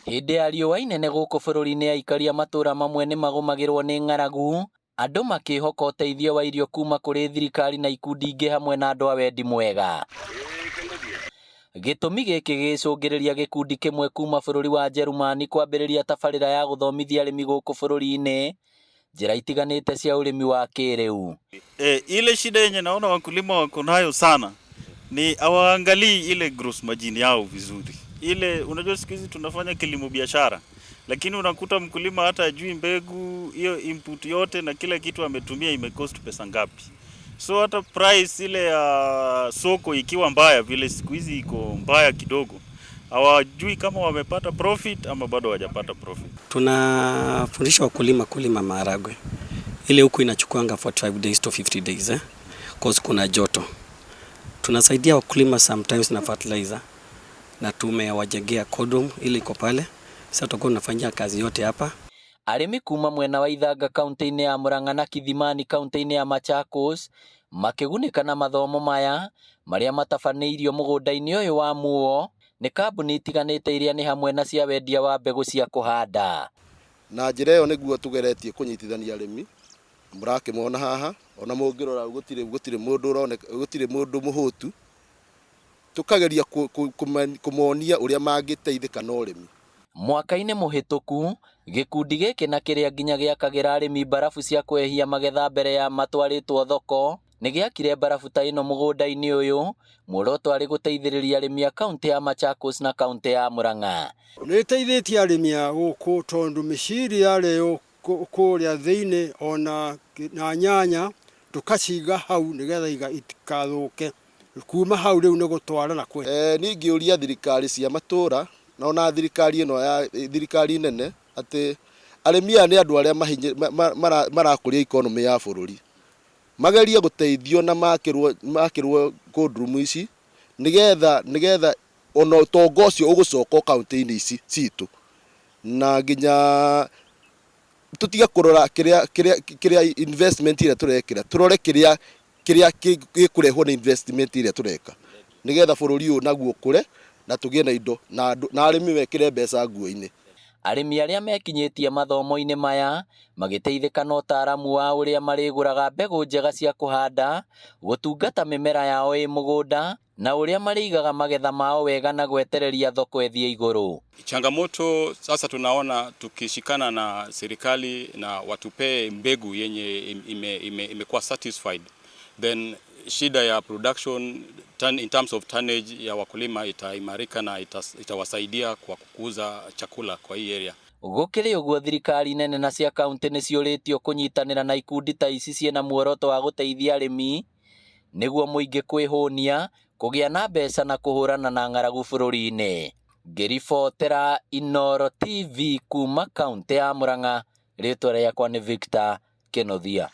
Hĩndĩ ya riũa inene gũkũ bũrũri-inĩ aikari a matũra mamwe nĩ magũmagĩrwo nĩ ng'aragu, andũ makĩhoka ũteithio wa irio kuma kũrĩ thirikari na ikundi ingĩ hamwe na andũ a wendi mwega. Gĩtũmi gĩkĩ gĩgĩcũngĩrĩria gĩkundi kĩmwe kuma bũrũri wa Njerumani kwambĩrĩria tabarĩra ya gũthomithia arĩmi gũkũ bũrũri-inĩ njĩra itiganĩte cia ũrĩmi wa kĩrĩu. Ile shida yenye naona wakulima wako nayo sana ni hawaangalii ile gross margin yao vizuri. Ile unajua siku hizi tunafanya kilimo biashara, lakini unakuta mkulima hata ajui mbegu hiyo, input yote na kila kitu ametumia imecost pesa ngapi. So hata price ile ya soko ikiwa mbaya, vile siku hizi iko mbaya kidogo, hawajui kama wamepata profit ama bado hawajapata profit. Tunafundisha wakulima kulima maharagwe. Ile huku inachukuanga 45 days to 50 days, eh? 'Cause kuna joto. Tunasaidia wakulima sometimes na fertilizer na tumewajengea cold room ile iko pale. Sasa tutakuwa tunafanyia kazi yote hapa. Arĩmi kuma mwena wa Ithanga kaunti-inĩ ya Murang'a na Kithimani kaunti-inĩ ya Machakos makĩgunĩka na mathomo maya marĩa matabanĩirio mũgũnda-inĩ ũyũ wa Muo nĩ kambuni itiganĩte iria nĩ hamwe na cia wendia wa mbegũ cia kũhanda. Na njĩra ĩyo nĩguo tũgeretie kũnyitithania arĩmi. Mũrakĩmona haha, ona mũngĩrora gũtirĩ mũndũ ũroneka, gũtirĩ mũndũ mũhũtu. Tũkageria kũmonia ũrĩa mangĩteithĩka na ũrĩmi. Mwaka-inĩ mũhĩtũku gĩkundi gĩkĩ na kĩrĩa nginya gĩakagĩra arĩmi mbarabu cia kũhehia magetha mbere ya matwarĩtwo thoko nĩ gĩakire mbarabu ta ĩno mũgũnda-inĩ ũyũ, muoroto arĩ gũteithĩrĩria arĩmi a kaunti ya Machakos na kaunti ya Murang'a. Nĩ ĩteithĩtie arĩmi a gũkũ tondũ mĩciri yarĩo kũrĩa thĩinĩ ona na nyanya tũkaciga hau nĩgetha itikathũke. Kuma hau rĩu nĩ gũtwara na kwe. Niĩ ingĩũria thirikari cia matũra na ona thirikari ĩno ya thirikari nene atĩ arĩmi aya nĩ andũ arĩa marakũria economy ya bũrũri, magerie gũteithio na makĩrwo cold room ici nĩgetha ona ũtonga ũcio ũgũcoka kaunti-inĩ ici citũ, na nginya tũtige kũrora kĩrĩa investment ĩrĩa tũrekĩra, tũrore kĩrĩa gĩkũrehwo nĩ investment ĩrĩa tũreka nĩgetha bũrũri ũyũ naguo ũkũre na tũgĩe na indo na andũ na arĩmi mekĩre mbeca nguo-inĩ. Arĩmi arĩa mekinyĩtie mathomo-inĩ maya magĩteithĩka na ũtaaramu wa ũrĩa marĩgũraga mbegũ njega cia kũhanda, gũtungata mĩmera yao ĩ mũgũnda na ũrĩa marĩigaga magetha mao wega na gwetereria thoko ĩthiĩ igũrũ. Changamoto sasa tunaona tukishikana na serikali na watupee mbegu yenye imekuwa satisfied, then shida ya production in terms of tonnage ya wakulima itaimarika na itawasaidia kwa kukuza chakula kwa hii area. Gũkĩrĩ ũguo, thirikari nene na cia kaunti nĩ ciũrĩtio kũnyitanĩra na ikundi ta ici ciĩna muoroto wa gũteithia arĩmi nĩguo mũingĩ kwĩhũnia, kũgĩa na mbeca na kũhũrana na ng'aragu bũrũri-inĩ. Ngĩribotera Inooro TV kuma kaunti ya Murang'a, rĩtwa rĩakwa nĩ Victor Kĩnuthia.